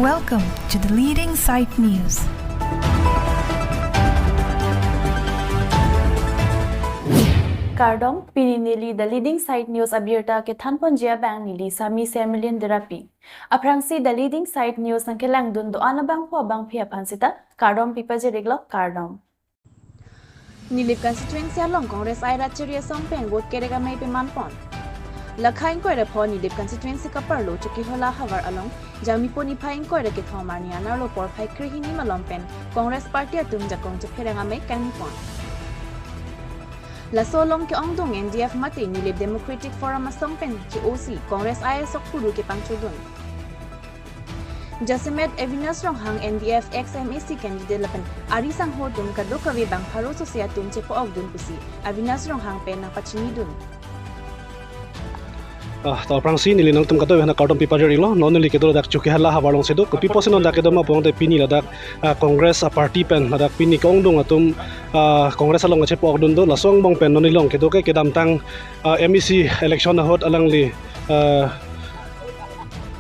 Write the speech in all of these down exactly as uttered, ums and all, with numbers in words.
Welcome to the Leading Side News. Kardom, pini neli The Leading Side News abirta kethanponji abang neli Sami Semilin Derapi. Aphrangsi The Leading Side News nangkelangdun do-an abangphu abangphi aphan sita kardom pipajir-iklo, kardom. Nilip constituency along Congress I Rachari Asong pen vote kerek amei pemanpon. Lakha ingkoi ra pho Nilip constituency kaparlo Chokihola havar along Jangmipo niphai ingkoi ra kethom arni anerlo porphai krehini malom pen Congress party atum jakong chepherang amei kangpon. Laso along ke-ongdung N D F mate Nilip Democratic Forum Asong pen che-osi Congress I asok puru kepangchodun. Jasemet Avinash Ronghang, N D F ex M A C candidate lapen ari sangho atum kadokave bang pharo sose atum chepa-okdun pusi Avinash Ronghang pen nangpachinidun. Ah, to aphrangsi neli nangtum kadokave aphan kardom pipajir-iklo. Non neli kedo ladak Chokihola havar alongsi do. Kopi pusi non dak kedo ma pulote pini ladak, ah, Congress, ah, party pen ladak pini ke-ongdung atum, ah, Congress along chepa-okdun do. Laso angbong pen non neli along kedo ke kedamtang, ah, M A C election ahut alangli, ah,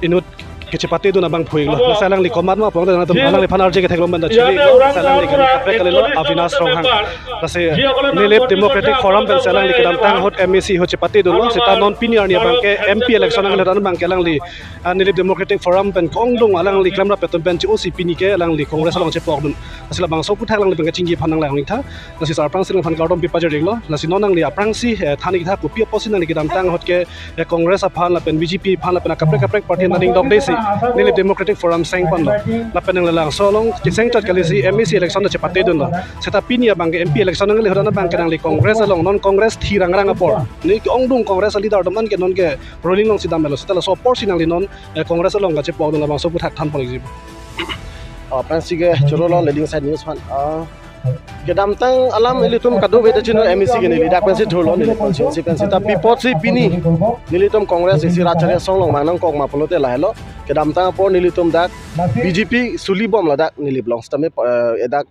inut kachepatedun abangphu-iklo. Lasi alangli komat ma pulote nangtum alangliphan arje kethek lom benda chiri-iklo. Lasi alangli kaprek kalilo, Avinash Ronghang. Lasi Nilip Democratic Forum pensi alangli kedamtang ahut M A C ahut chepatedunlo. Sita non pini arni abang ke M P election angle ahut abang ke alangli, ah, Nilip Democratic Forum pen ke-ongdung alangli klemrap atum pen che-osi pini ke alangli Congress along chepa-okdun. Lasi labangso aphuthak alangli pen kachingki aphan nanglang-iktha. Lasi sar aphrangsi nangphan kardom pipajir-iklo. Lasi non nangli aphrangsi, eh, than-iktha kopi pusi nangli kedamtang ahut ke, eh, Congress aphan lapen B J P aphan lapen akaprek kaprek party aning dokdesi Nilip Democratic Forum sengponlo. Lapen nanglangso along keseng chot kalisi M A C election ta chepatedunlo. Sita pini abang ke M P election angle ahut abang ke nangli Congress along, non Congress thi rangrang apor. Neli ke-ongdung Congress a-leader atum an ke non ke ruling alongsi damlo. Sita laso aporsi nangli non, eh, Congress along kachepa-okdun, labangso aphuthak thanpon-ikji. Oh, aphrangsi ke chorolo Leading Side News aphan. Ah, kedamtang alam ilitum kadokave ta chino, M A C ke neli dak pensi thurlo, neli constituency pensi. Ta pi apotsi pini nelitum Congress isi Rachari Asong along mang nangkok ma pulote lahelo. Kedamtang apor nelitum dak B J P sulibom ladak Nilip along. Sitame, eh, dak,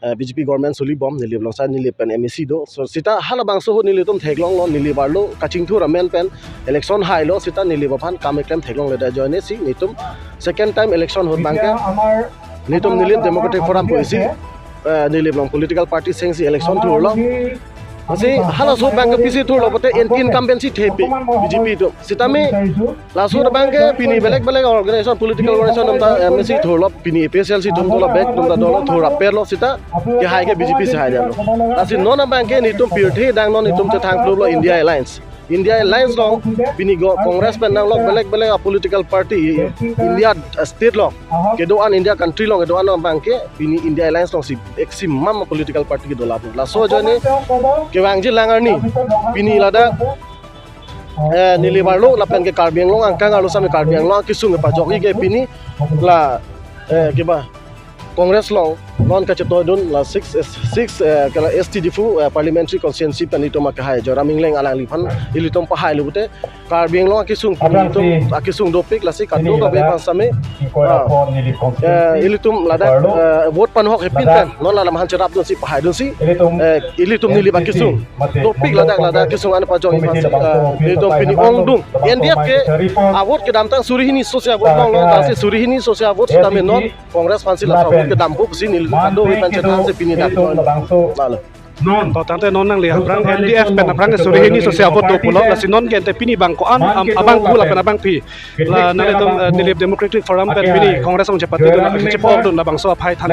eh, B J P government sulibom Nilip along, sa Nilip pen M A C do. So sita halabangso ahut nelitum theklonglo, Nilip arlo kachingthur amen pen election hailo, sita Nilip aphan kam keklem theklongle, ta ajoinesi nelitum second time election ahut abang ke nelitum Nilip Democratic Forum pusi, eh, Nilip along political party sengsi election thurlo. Lasi halaso abang ke pisi thurlo pulote anti-incumbency thepi B J P atum. Sitame laso abang ke pini belek belek organization, political organization atum ta M A C thurlo, pini A P H L C atum thurlo, bek atum ta dolo, thur aperlo, sita kehai ke B J P si haidetlo. Lasi non abang ke nelitum pirthe adang non nelitum chethang pluplo India Alliance. India Alliance along pini go Congress pen nanglok belek belek a-political party India state along kedo-an, India country along kedo-an abang ke pini India Alliance alongsi maximum political party kedo lapu. Laso ajoine kevangji alang arni pini ladak, eh, Nilip arlo lapen ke Karbi Anglong angkang arlo sitame Karbi Anglong akesung kepajokji ke pini la, eh, keba Congress along non kachetoidun la six, six, eh, ke la East Diphu, eh, parliamentary constituency pen itum akehai Joyram Engleng alangliphan ilitum pahailo pulote Karbi Anglong akesung, itum akesung dopik, lasi kadokave aphan sitame, ah, eh, ilitum ladak, eh, vote panhok hepin pen non la lamhan cherapdunsi pahaidunsi, eh, ilitum Nilip akesung dopik ladak, ladak akesung an pajokji aphansi, eh, ilitum pini ongdung. N D F ke a-vote kedamtang suri hini sose a-vote longlo, lasi suri hini sose a-vote sitame non Congress aphansi laso a-vote kedam pusi neli kadokave aphan chethansi pini dak non. Lalo. To tangte non nangli aphrang N D F pen aphrang ke suri hini sose a-vote do pulo, lasi non ke ante pini abang ko-an, am-, abangphu lapen abangphi la nanglitum, eh, Nilip Democratic Forum pen pini Congress along chepatedun, chepa-okdun, labangso aphai than.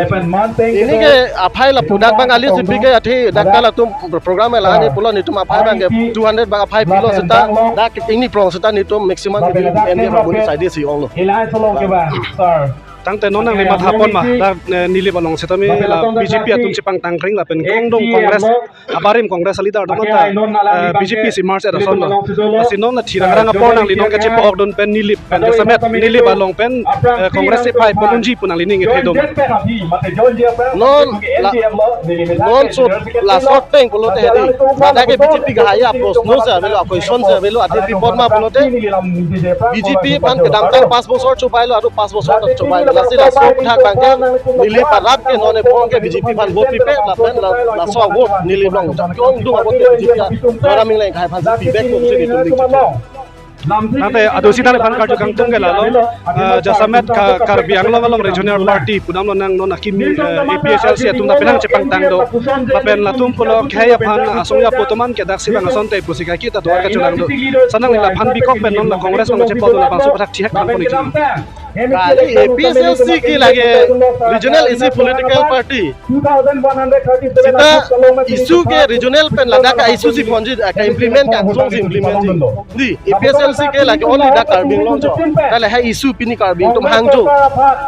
Pini ke aphai lapu dak abang alis pi ke athe dak ta latum program la ani pulo, nelitum aphai abang ke two hundred abang aphai pilo sita, dak ini prong sita nelitum maximum N D F abang saidi si onglo. Tangte non nangli mathapon ma, dak, eh, Nilip along sitame la B J P atum chepangtangkring lapen ke-ongdung Congress abarim, Congress a-leader atum ta, eh, B J P si merge et asonlo. Lasi non la thi rangrang apor nangli non kachepa-okdun pen Nilip pen, jasemet Nilip along pen, eh, Congress chephai pon unji pu nangli ning kethe do ma? Non la, non so laso ateng pulote hedi, ladak ke B J P kahai a-proshno si avelo, a-question si avelo, athe pi apot ma pulote B J P aphan kedamtang pas bosor chobailo, aru pas bosor ta chobailo. Lasi laso aphuthak abang ke Nilip arat ke non ephong ke B J P aphan vote pipe, lapen la, laso a-vote Nilip along ke-ongdung a-vote ke B J P a-, Joyram Engleng akhai aphansi pibek pusi nelitum ning chiklo. Tangte adusi tangte aphan karju kangtung ke lalo, eh, jasemet Ka-, Karbi Anglong along regional party pudamlo nang non akimi, eh, A P H L C atum ta penang chepangtang do. Lapen latum pulo khei aphan asong ya potoman ke daksi bang asonte pusi kaki ta duar kachelang do. Sanang neli aphan bikok pen non la Congress bang chepo do labangso aphuthak chihek bang pon iji. Kali A P H L C ke lake regional isi political party. Seta issue ke regional pen ladak a-issue si ponji, ka-implement kangsong si implement ji. Di, A P H L C ke lake only dak Karbi Anglong jo. Kali ha issue pini Karbi atum hangjo.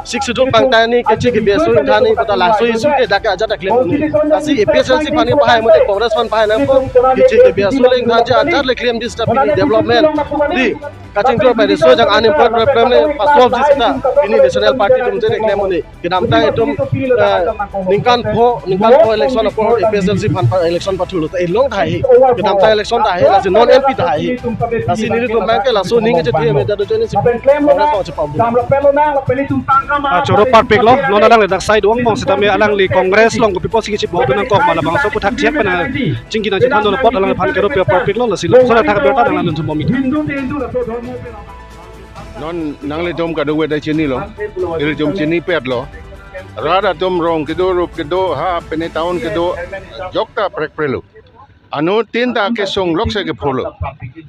Sixth Schedule pangtang ni, keche kebi aso ingthan ni, kota laso issue ke dak ajat aklem ni. Lasi A P H L C aphan ke pahai mate Congress aphan pahai nangpo. Keche kebi aso le ingthan ji ajat le klem ji seta pini development. Di, kachingthur pai riso jang unemployed problem le pa-solve ji seta pini national party atum je klem ni. Kedamtang itum, eh, ningkan pho, ningkan pho election apor A P H L C aphan pa-, election pathulo ta elong tahai. Kedamtang election tahai, lasi non M P tahai. Lasi nelitum abang ke laso aning kechethe me jadu jeni si Congress along chepap. Ah, choro parpiklo, non alangli dak side ong pong setame alangli Congress along kopi pusi kechipap nangkok ma labangso aphuthak chihek pen chingki nangchethan do apot alangli aphan kero pi parpiklo, lasi lapuson athak berta nang alun thum bom itu. Non nanglitum kadokave ta chinilo, ilitum chinipetlo. Rat atum rong kedo, rup kedo, ha pene town kedo, jokta prekprelo. Anuttin ta kesung lokse kephurlo.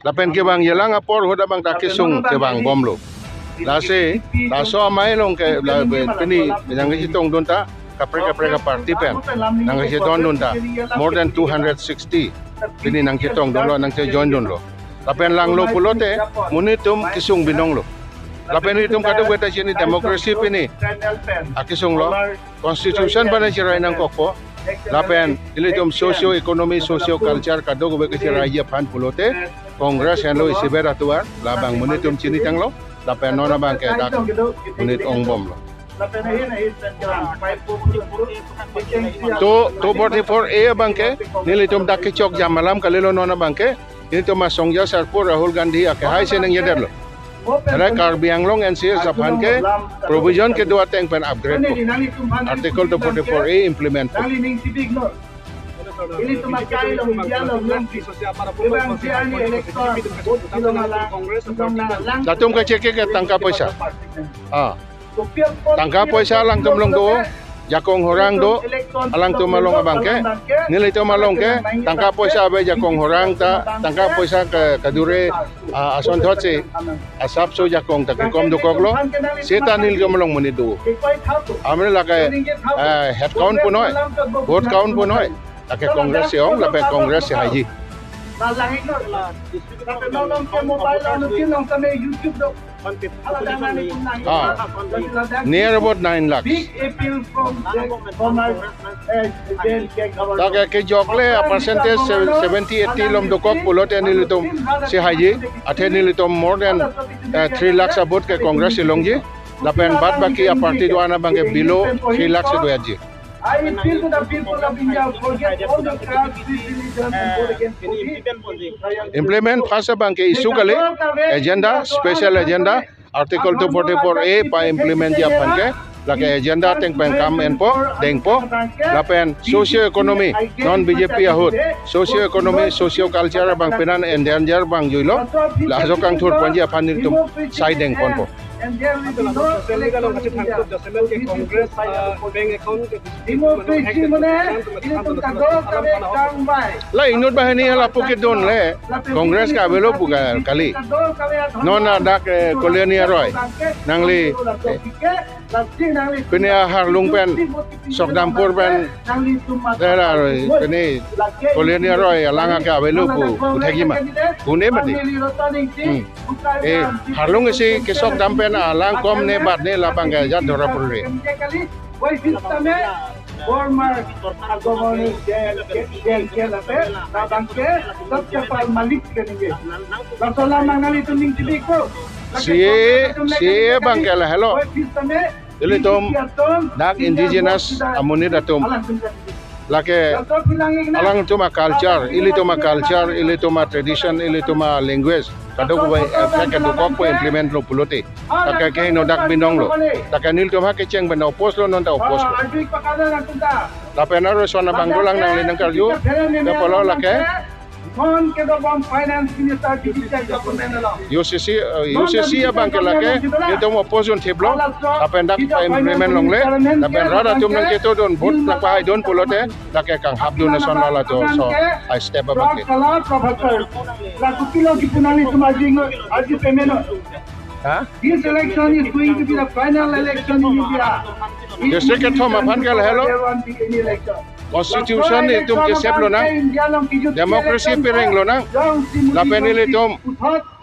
Lapen kevang yelang apor ahut abang ta kesung kevang bomlo. Lasi, laso amei along ke, la, pini, nangkachetongdun ta, kaprek kaprek aparty pen nangkachetongdun ta, more than two hundred sixty pini nangchetongdunlo, nangchejoindunlo. Lapen langlo pulote monit atum kesung binonglo. Lapen itum kadokave ta chini democracy pini akesunglo, constitution pen cherai nangkokpo. Lapen ilitum socio economy, socio culture kadokave kecheraiji aphan pulote Congress henlo isivet atovar, labang monit atum chinitanglo. Lapen non abang ke dak monit ong bomlo. Two, two forty-four A abang ke nelitum dak kechok jam alam kalilo, non abang ke nelitum asong ja sarpo Rahul Gandhi akehai si nangjedetlo. Hala Karbi Anglong N C S aphan ke provision kedo ateng pen upgrade po. Article two forty-four A implement po. Latum kacheke ke tangka poisa. Ah. Tangka poisa alangtum along do, jakong horang do, alangtum along abang ke, nelitum along ke, tangka poisa ave, jakong horang ta, tangka poisa ke kadure, ah, asonthot si, asapso jakong ta kekom dokoklo, seta nelitum along monit do. Amri lake, eh, head count punoi, vote count punoi, lake Congress si ong, lapen Congress si haiji. Ah, near about nine lakhs. Big appeal from the former, eh, J N K government. Lake kejokle a percentage se-, seventy eighty along dokok pulote nelitum si haiji, athe nelitum more than, eh, three lakhs a-vote ke Congress si longji. Lapen bad baki a-party do-an abang ke below three lakhs si do-etji. I appeal to the people of India, forget all the crowd, free religion, and vote against Modi. Implement first abang ke issue kali, agenda, special agenda, Article two forty-four A pa-implement ji aphan ke, lake agenda ateng pen kam enpo, dengpo, lapen socio economy, non B J P ahut, socio economy, socio culture abang penan endanger abang juilo, laso kangthur ponji aphan nelitum sai dengponpo. And there will be no election in India. Democracy mane, ilitum kadokave kangvai. La inut banghini hala pu kedun le, Congress ke avelo pu ka kali. Non ladak, eh, Kalyani aroi. Nangli, eh, pini Harlung pen, Sokdampur pen, dera aroi, pini Kalyani aroi, alang ke avelo pu, pu thekji ma. Pune mati. Hmm. Eh, Harlung isi kesok dam pen alang kom ne bat ne labang ke jat dora purre. Former governor J N K, J N K lapen labang ke, sab ke pal malik ke ningke. Laso alam nanglitum ning tibik ko. C A A, C A A abang ke lahelo. Ilitum dak indigenous amonit atum. Lake alangtum a-culture, ilitum a-culture, ilitum a-tradition, ilitum a-language. Kadokave, eh, ke dokokpo implement lo pulote. Lake kehingno dak binonglo. Lake nelitum ha kecheng pen oppose lo, non ta oppose lo. Lapen aro son abang dolang nangli nangkarju. Ke pulo lake Non kedobom finance minister B J P government along. U C C, eh, U C C abang ke lake, itum oppose thiplo, lapen dak pa implement longle, lapen rat atum nangketodun, vote nangpahaidun pulote, lake kanghapdun ason lo laso, so, I step abang ke. Color professor. Laso pilo kipu nangli itum aji ngo, aji pemeno. Ha? This election is going to be the final election in India. District kethom aphan ke lahelo. There won't be any election. Constitution itum ke save lonang, democracy pereng lonang, lapen ilitum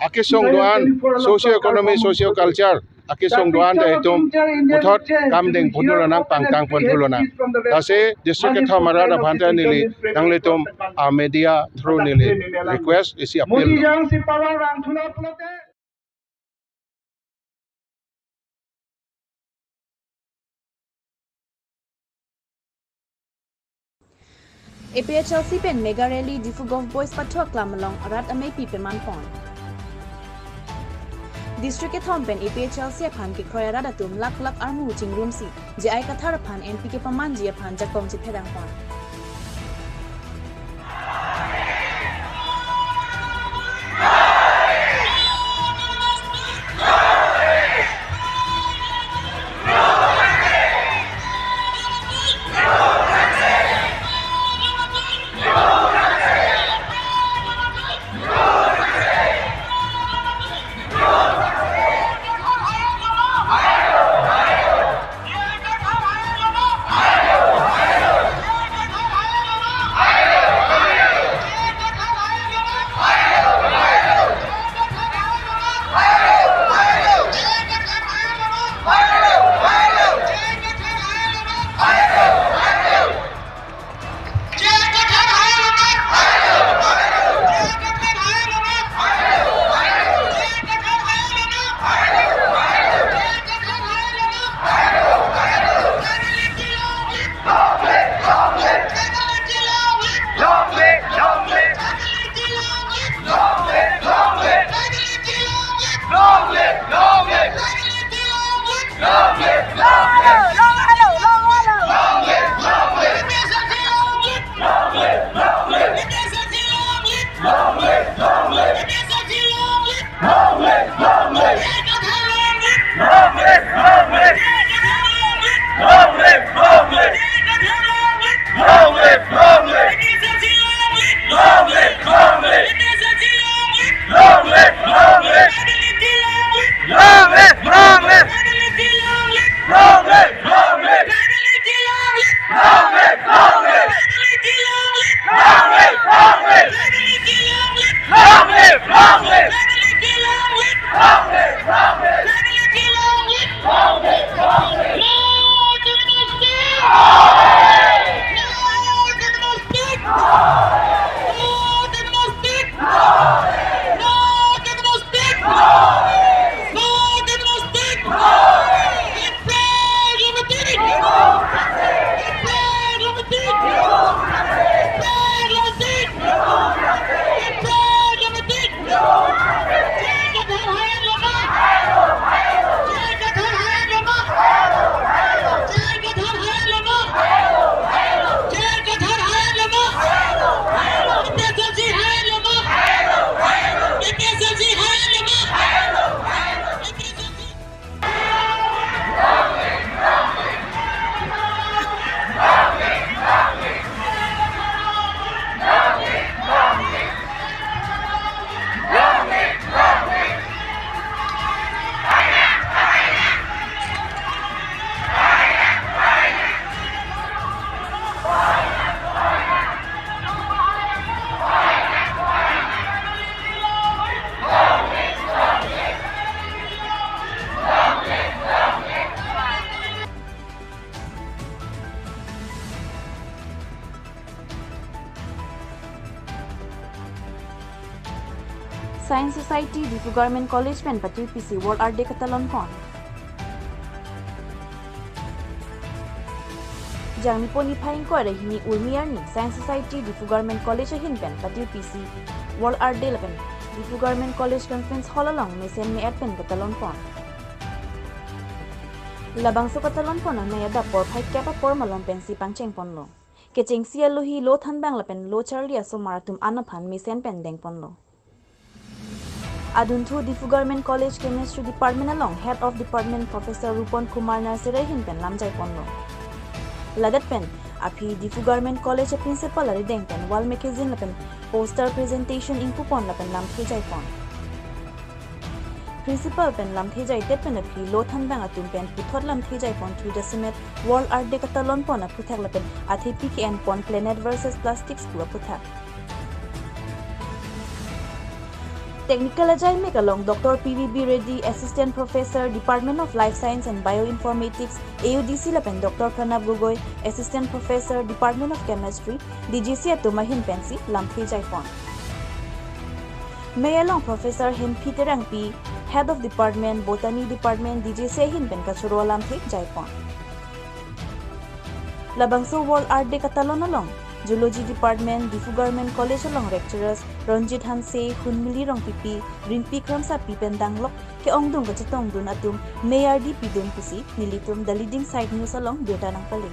akesung do-an, socio economy, socio culture akesung do-an ta itum puthot kam dengpon thu lonang, pangtangpon thu lonang. Lasi district kethom arat aphan ta neli nanglitum a media through neli request isi appeal. Modi jang si power vangthulo pulote. A P H L C pen mega rally Diphu Govt Boys pathu aklam along rat ameipi pemanpon. District kethom pen A P H L C aphan kekroi arat atum lakh lakh armu chingrumsi J I Kathar aphan M P kepamanji aphan jakong chepherangpon. Science Society Diphu Government College pen patirpisi World Earth Day katalonpon. Jangmi niphai ingkoi ra hini Urmi arni Science Society Diphu Government College ahin pen patirpisi World Earth Day lapen Diphu Government College Conference Hall along mesen me-et pen katalonpon. Labangso katalonpon amei adap porphai kep apor malom pensi pangchengponlo. Kechengsi alohi Lothanbang lapen Locharli asomar atum an aphan mesen pen dengponlo. Adunthu Diphu Government College Chemistry Department along Head of Department Professor Rupon Kumar Narsere ahin pen lamjaiponlo. Ladak pen aphi Diphu Government College Principal arideng pen wall magazine lapen poster presentation ingpupon lapen lamthe jaipon. Principal pen lamthe jaidet pen aphi Lothanbang atum pen puthot lamthe jaipon thu jasemet World Earth Day katalonpon aphuthak lapen athepi ke-enpon Planet versus Plastics pu aphuthak. Technical ajaimek along Doctor P V B Reddy, Assistant Professor, Department of Life Science and Bioinformatics, A U D C lapen Doctor Pranab Gogoi, Assistant Professor, Department of Chemistry, D G C atum ahin pensi lamthe jaipon. Mei along Professor Hemphi Terangpi, Head of Department, Botany Department, D G C ahin pen kachoro lamthe jaipon. Labangso World Earth Day katalon along Zoology Department, Diphu Government College along lecturers Ronjit Hanse, Hunmili Rongpipi, Rinpi Kramsapi pen danglok ke-ongdung kachetongdun atum mei ardi pidun pusi nelitum The Leading Side News along birta nangpale.